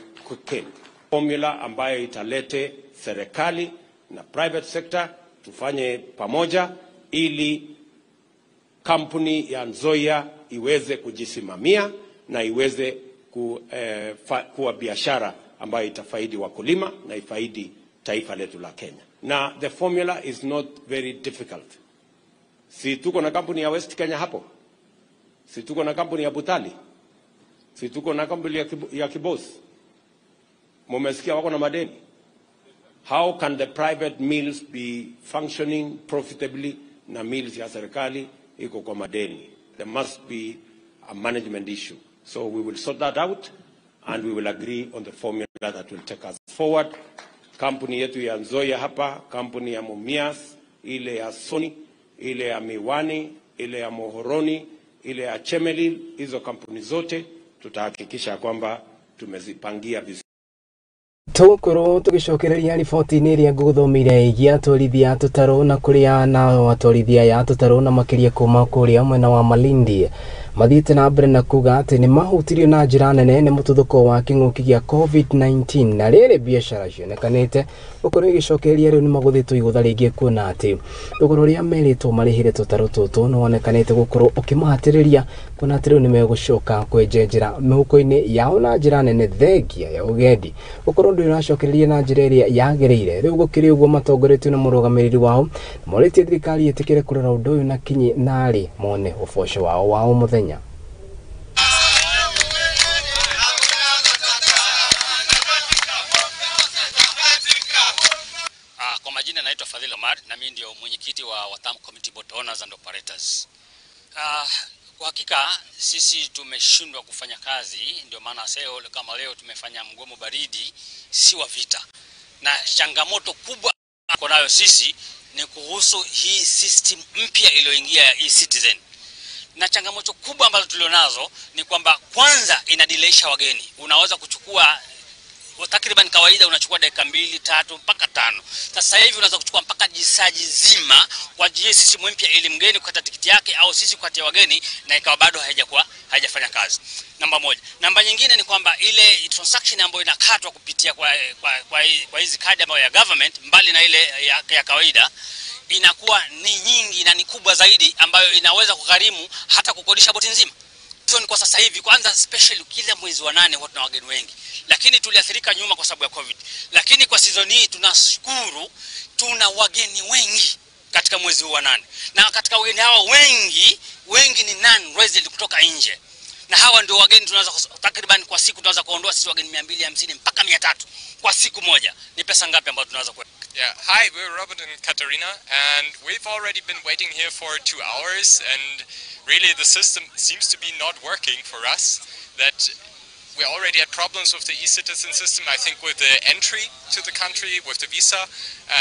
cane. Formula ambayo italete serikali na private sector tufanye pamoja ili kampuni ya Nzoia iweze kujisimamia na iweze kuwa biashara ambayo itafaidi wakulima na ifaidi taifa letu la Kenya. Na the formula is not very difficult. Si tuko na kampuni ya West Kenya hapo? Si tuko na kampuni ya Butali? Si tuko na kampuni ya Kibos? Mumesikia wako na madeni. How can the private mills be functioning profitably na mills ya serikali iko kwa madeni? There must be a management issue. So we will sort that out and we will agree on the formula that will take us forward. Kampuni yetu ya Nzoia hapa, kampuni ya Mumias, ile ya Sony, ile ya Miwani, ile ya Mohoroni, ile ya Chemelil, hizo kampuni zote tutahakikisha kwamba tumezipangia vizuri. Tũgũkorwo tũgĩcokereria riboti-inĩ ĩrĩa ngũgũthomeire ĩgiĩ atwarithia a tũtarũ na kũrĩa nao atwarithia aya a tũtarũ na makĩria kuma kũrĩa mwena wa Malindi mathiĩte na mbere na kuga atĩ nĩ mahutirio na njĩra nene nĩ mũtuthũko wa kĩng'ũki gĩa COVID-19 na rĩrĩ biacara cionekanĩte gũkorwo igĩcokereria rĩu nĩ magũthĩtwo igũtha rĩngĩ kuona atĩ thogora ũrĩa merĩtwo marĩhĩre tũtarũ tũtũ nĩ wonekanĩte gũkorwo ũkĩmahatĩrĩria kuona atĩ rĩu nĩ megũcoka kwenjenjera mĩhuko-inĩ yao na njĩra nene thengia ya ũgendi gũkorwo ndũrĩ ũracokereria na njĩra ĩrĩa yagĩrĩire. Rĩu gũkĩrĩ ũguo matongoretio nĩ mũrũgamĩrĩri wao morĩtie thirikari ĩtĩkĩre kũrora ũndũ ũyũ na kinyi narĩ mone ũboco wao wa o mũthenya. Kwa majina naitwa Fadhil Omar na mimi ndio mwenyekiti wa Watamu Community Boat Owners and Operators. Kwa hakika sisi tumeshindwa kufanya kazi, ndio maana kama leo tumefanya mgomo baridi, si wa vita. Na changamoto kubwa tuko nayo sisi ni kuhusu hii system mpya iliyoingia ya e-Citizen. Na changamoto kubwa ambazo tulionazo ni kwamba kwanza inadileisha wageni. Unaweza kuchukua takriban kawaida unachukua dakika 2, 3 mpaka 5. Sasa hivi unaweza kuchukua mpaka jisaji zima kwa ajili system mpya ili mgeni kukata tikiti yake au sisi kukatia wageni na ikawa bado haijafanya kazi. Namba moja. Namba nyingine ni kwamba ile transaction ambayo inakatwa kupitia kwa hizi kadi ambayo ya government mbali na ile ya kawaida inakuwa ni nyingi na ni kubwa zaidi ambayo inaweza kugharimu hata kukodisha boti nzima. Hizo ni kwa sasa hivi, kwanza special kila mwezi wa 8 huwa tuna wageni wengi. Lakini tuliathirika nyuma kwa sababu ya COVID. Lakini kwa season hii tunashukuru tuna wageni wengi katika mwezi huu wa 8. Na katika wageni hawa wengi ni non-resident kutoka nje. Na hawa ndio wageni tunaweza takriban kwa siku tunaweza kuondoa sisi wageni 250 mpaka 300 kwa siku moja. Ni pesa ngapi ambazo tunaweza ku? Yeah, hi, we're Robert and Katarina, and we've already been waiting here for 2 hours, and really the system seems to be not working for us. That we already had problems with the e-citizen system, I think with the entry to the country, with the visa,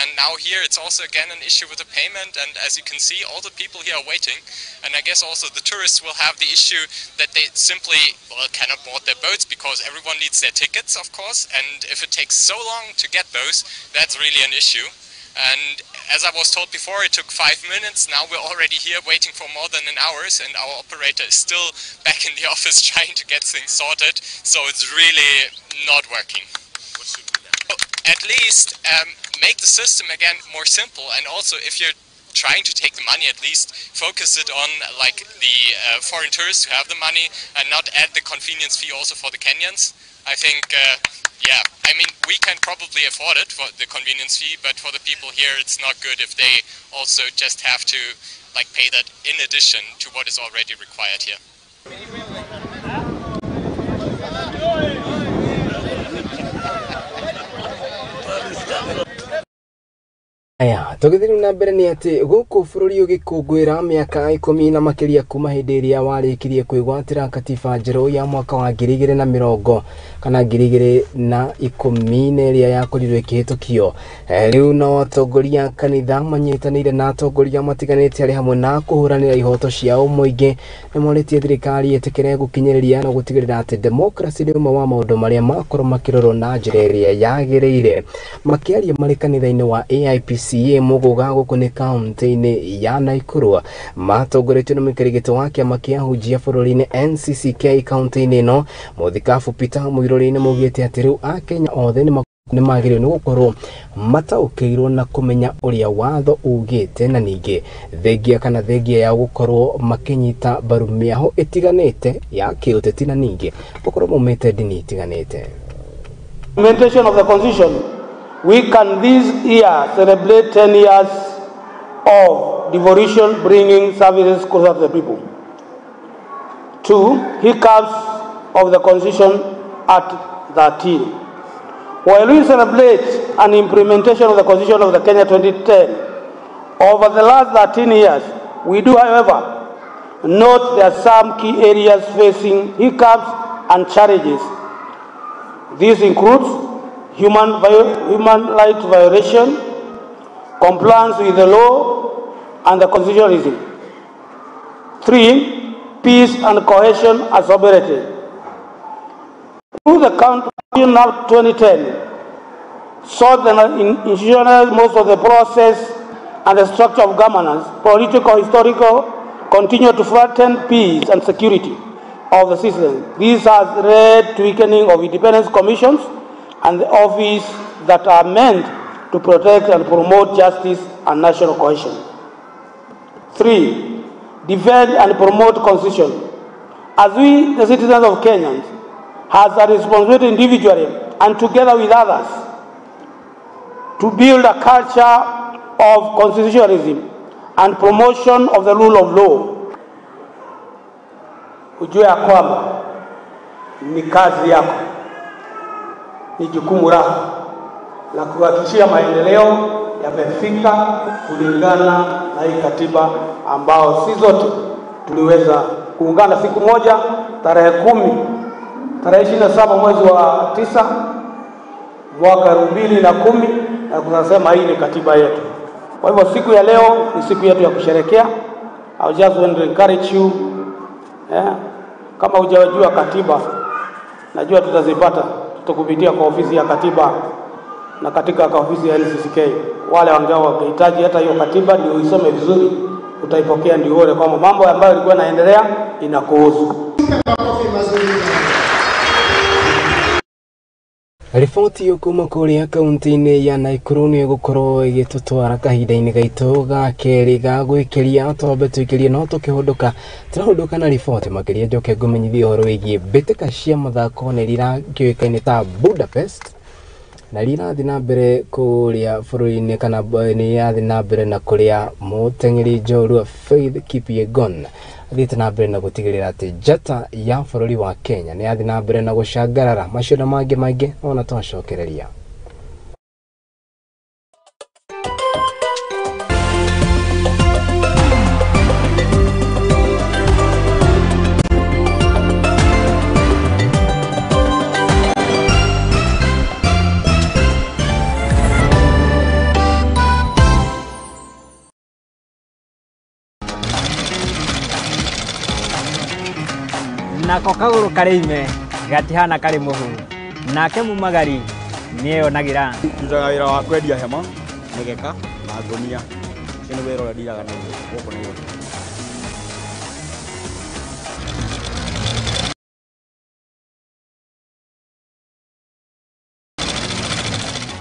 and now here it's also again an issue with the payment, and as you can see, all the people here are waiting, and I guess also the tourists will have the issue that they simply, well, cannot board their boats because everyone needs their tickets, of course, and if it takes so long to get those, that's really an issue. And as I was told before, it took 5 minutes. Now we're already here waiting for more than an hour, and our operator is still back in the office trying to get things sorted. So it's really not working. What should be done? At least make the system again more simple, and also if you're trying to take the money, at least focus it on like the foreign tourists who have the money, and not add the convenience fee also for the Kenyans. I think, yeah, I mean, we can probably afford it for the convenience fee, but for the people here, it's not good if they also just have to like pay that in addition to what is already required here. Aya, tũgĩthiĩ na mbere nĩ atĩ gũkũ bũrũri ũgĩkũngũĩra mĩaka 10 na makĩria kuma hĩndĩ ĩrĩa warĩkirie kwĩgwatĩra katiba njerũ ya mwaka wa 2020 kana 2010 na ĩrĩa yakorirwo ĩkĩhĩtũkio. Rĩu no atongoria kanitha manyitanĩire na atongoria matiganĩte arĩ hamwe na kũhũranĩra ihoto ciao mũingĩ nĩ morĩtie thirikari ĩtĩkĩre gũkinyĩrĩria na gũtigĩrĩra atĩ democracy nĩ ũmwe wa maũndũ marĩa makorwo makĩrorwo na njĩra ĩrĩa yagĩrĩire. Makĩaria marĩ kanitha-inĩ wa AIPC Muguga gũkũ nĩ kaunti-inĩ ya Nakuru matongoretio nĩ mũikarĩri wa kĩama kĩa ahunjia bũrũri-inĩ NCCK kaunti-inĩ ĩno mũthikabu Peter Muiruri nĩ maugĩte atĩ rĩu akenya othe nĩ magĩrĩirwo nĩ gũkorwo mataũkĩirwo na kũmenya ũrĩa watho ugĩte na ningĩ thengia kana thengia ya gũkorwo makĩnyita mbaru mĩaho ĩtiganĩte ya kĩũteti na ningĩ gũkorwo maumĩte ndini itiganĩte. Implementation of the constitution, we can this year celebrate 10 years of devolution, bringing services closer to the people. 2, hiccups of the Constitution at 13. While we celebrate an implementation of the Constitution of the Kenya 2010, over the last 13 years, we do, however, note there are some key areas facing hiccups and challenges. This includes human right violation, compliance with the law, and the constitutionalism. 3, peace and cohesion as sovereignty. Through the Constitution of 2010, So the institutionalize most of the process and the structure of governance, political, historical, continue to threaten peace and security of the citizens. This has led to weakening of independent commissions and the office that are meant to protect and promote justice and national cohesion. 3, defend and promote constitution. As we, the citizens of Kenyans, has a responsibility individually and together with others to build a culture of constitutionalism and promotion of the rule of law. Ujue ya kwamba ni kazi yako, ni jukumu lako la kuhakikishia maendeleo yamefika kulingana na hii katiba ambao si zote tuliweza kuungana siku moja tarehe 10 tarehe 27 mwezi wa 9 mwaka 2010 na kusema hii ni katiba yetu. Kwa hivyo siku ya leo ni siku yetu ya kusherekea. I just want to encourage you, kama hujajua katiba, najua tutazipata, tutakupitia kwa ofisi ya katiba na katika kwa ofisi ya NCCK. Wale ambao wanahitaji hata hiyo katiba ndio uisome vizuri, utaipokea ndio uone kwamba mambo ambayo yalikuwa yanaendelea inakuhusu. Riboti yo kuma kũrĩa kaunti-inĩ ya Nakuru nĩ ĩgũkorwo ĩgĩtũtwara kahinda-inĩ gaitũ ga kerĩ ga gwĩkĩria twambe twĩkĩrie no tũkĩhũndũka tũrahũndũka na riboti makĩria njoke ngũmenyithie ũhoro wĩgiĩ mbĩtĩka cia mathako nĩ irakĩũĩkaine ta Budapest na rirathiĩ na mbere kũrĩa bũrũri-inĩ kana nĩ irathiĩ na mbere na kũrĩa mũteng'eri njorua Faith Kipyegon athiĩte na mbere na gũtigĩrĩra atĩ njata ya bũrũri wa Kenya nĩ yathiĩ na mbere na gũcangarara macio na mangĩ maingĩ ona twacokereria. Nako kagũrũ karĩ ime gatihana karĩ mũhu nake mumagari nĩeyonagĩra. Ndutaga wĩra wa kwendia hema, mĩgeka na ngũnia. Ũcio nĩ wĩra ũrĩa ndiraga naguo gũkũ Nairobi.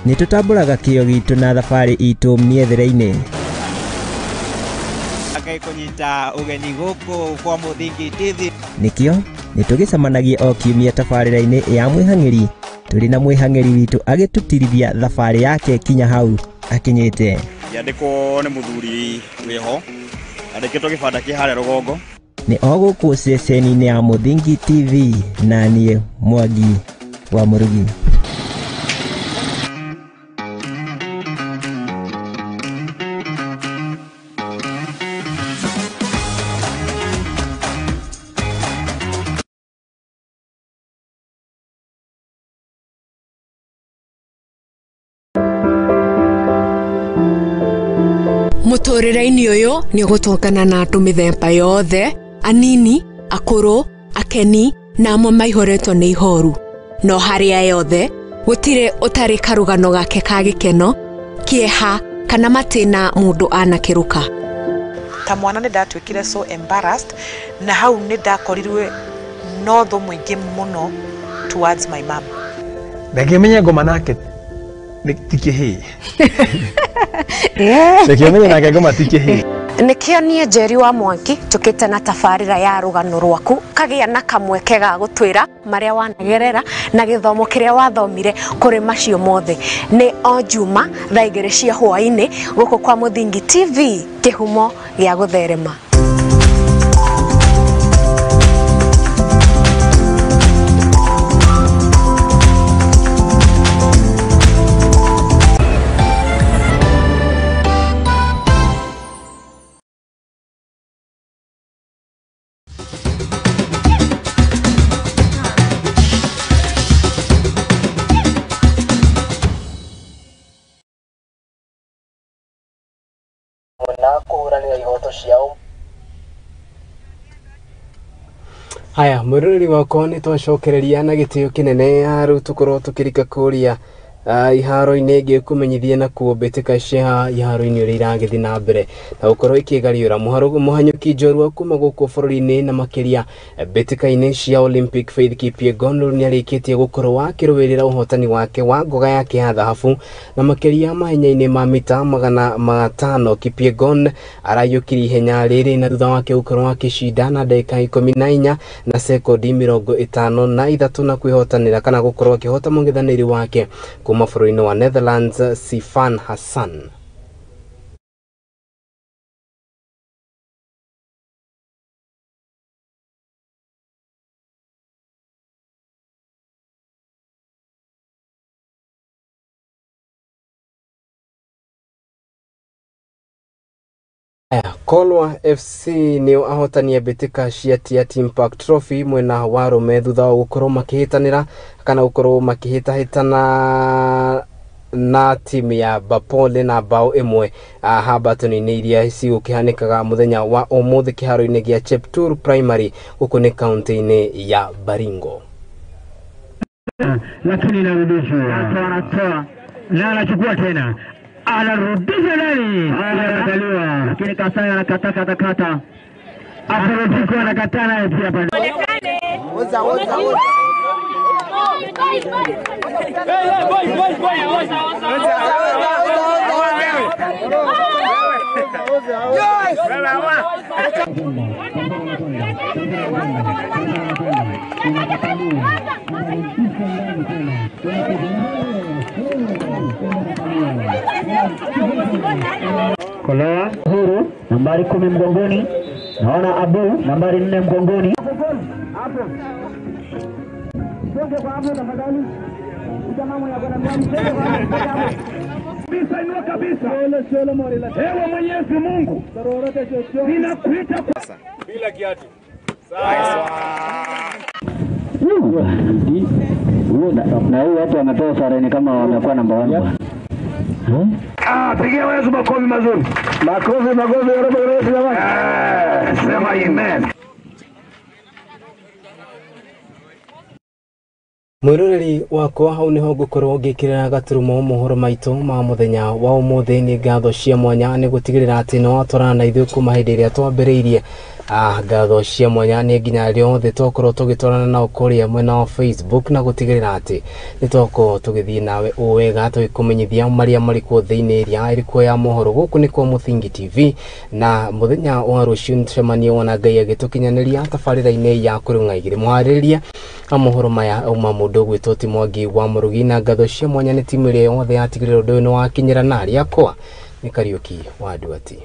Nĩ tũtambũraga kĩo gitũ na thabarĩ itũ mĩethere-inĩ. Kũnyita ũgeni gũkũ kwa Mũthingi TV. Nĩkĩo nĩtũgĩcemanagia o kiumia tabarĩra-inĩ ya mwĩhang'ĩri tũrĩ na mwĩhang'ĩri witũ agĩtũtirithia thabarĩ yake kinya hau akinyĩte. Ngĩandĩkwo nĩ mũthuri wĩho andĩkĩtwo gĩbanda kĩ harĩa rũgongo. Nĩ o gũkũ ceceni-inĩ ya Mũthingi TV na niĩ Mwangi wa Mũrugi. Mũtũrĩre-inĩ ũyũ nĩ ũgũtũngana na andũ mĩthemba yothe, anini, akũrũ, akeni na amwe maihũrĩtwo nĩ ihoru. No harĩa yothe gũtirĩ ũtarĩ karũgano gake ka gĩkeno, kĩeha kana matĩna mũndũ anakĩrũka. Ta mwana nĩ ndatuĩkire so embarrassed na hau nĩ ndakorirwe no thũ mũingĩ mũno towards my mom. Reke menye ngoma nake ti kĩhĩĩ. Reke menye nake ngoma ti kĩhĩĩ. Nĩkĩo niĩ Njeri wa Mwangi njũkĩte na tabarĩra ya rũgano rwaku kagĩa na kamweke ga gũtwĩra marĩa wanagerera na gĩthomo kĩrĩa wathomire kũrĩ macio mothe. Nĩ o Juma thaa 2 cia hwaĩ-inĩ gũkũ kwa Mũthingi TV, kĩhumo gĩa gũtherema. Haya, mwĩroreri wakwa nĩ twacokereria na gĩtĩo kĩnene rĩu tũkorwo tũkĩrika kũrĩa Iharo-inĩ ngĩkũmenyithia nakuo mbĩtĩka cia iharo-inĩ ũrĩa iragĩthiĩ na mbere na gũkorwo ikĩgariũra mũhanyũki njorua kuma gũkũ bũrũri-inĩ na makĩria mbĩtĩka-inĩ cia Olympic. Faith Kipyegon nĩarĩkĩtie gũkorwo akĩrũĩrĩra ũhotani wake wa ngoga yake ya thahabu na makĩria mahenya-inĩ ma mita 500. Kipyegon araiyũkirie ihenya rĩrĩ na thutha wake gũkorwo akĩcinda na ndagĩka 14 na sekondi 53 na kwĩhotanĩra kana gũkorwo akĩhota mũng'ethanĩri wake kuma bũrũri-inĩ wa Netherlands, Sifan Hassan. Kolwa FC nĩo ahotani a mbĩtĩka cia Tia Impact Trophy mwena wa arũme thutha wa gũkorwo makĩhĩtanĩra kana gũkorwo makĩhĩtahĩtana na timu ya Bapole na bao 1 hambatoni-inĩ iria cigũkĩhanĩkaga mũthenya wa ũmũthĩ kĩharo-inĩ gĩa Cheptur Primary gũkũ nĩ kaunti-inĩ ya Baringo. Lakini inarudishwa, anatoa na anachukua tena, anarudisha ndani, anakataliwa, lakini Kasaya anakata kata kata, Atletico anakataa naye pia pale. Oza oza oza. Koloa Huru nambari 10 mgongoni, naona Abu nambari 4 mgongoni. Kabisa, kabisa. Ewe Mwenyezi Mungu, ninakuita bila kiatu. Na hii watu wametoa sare ni kama wamekuwa namba 1. Ah, pigia Yesu makofi mazuri. Makofi, makofi ya Roho Yesu jamani. Sema amen. Mwiroreri wakwa hau niho ngukorwo ngikirira gaturumo mohoro maitu ma muthenya wa umuthi. Ni ngatho cia mwanya ni gutigirira ati no watwarana na ithuĩ kuma hindi ĩrĩa twambĩrĩirie. Ngatho cia mwanya ni nginya arĩa othe twakorwo tũgĩtwarana nao kũrĩa mwena wa Facebook na gũtigĩrĩra atĩ nĩ twakorwo tũgĩthiĩ nawe o wega tũgĩkũmenyithia marĩa marĩ kuo thĩinĩ ĩrĩa ĩrĩ kuo ya mohoro. Gũkũ nĩ kwa Mũthingi TV, na mũthenya wa rũciũ nĩtũcemanie wona Ngai agĩtũkinyanĩria tabarĩra-inĩ ya kũrũng'a igĩrĩ. Mũharĩrĩria wa mohoro maya auma mũndũ ũgwĩtwo ti Mwangi wa Mũrugi, na ngatho cia mwanya nĩ timu ĩrĩa yothe yatigĩrĩra ũndũ ũyũ nĩ wakinyĩra, na arĩa akwa nĩ Kariũki wa Nduati.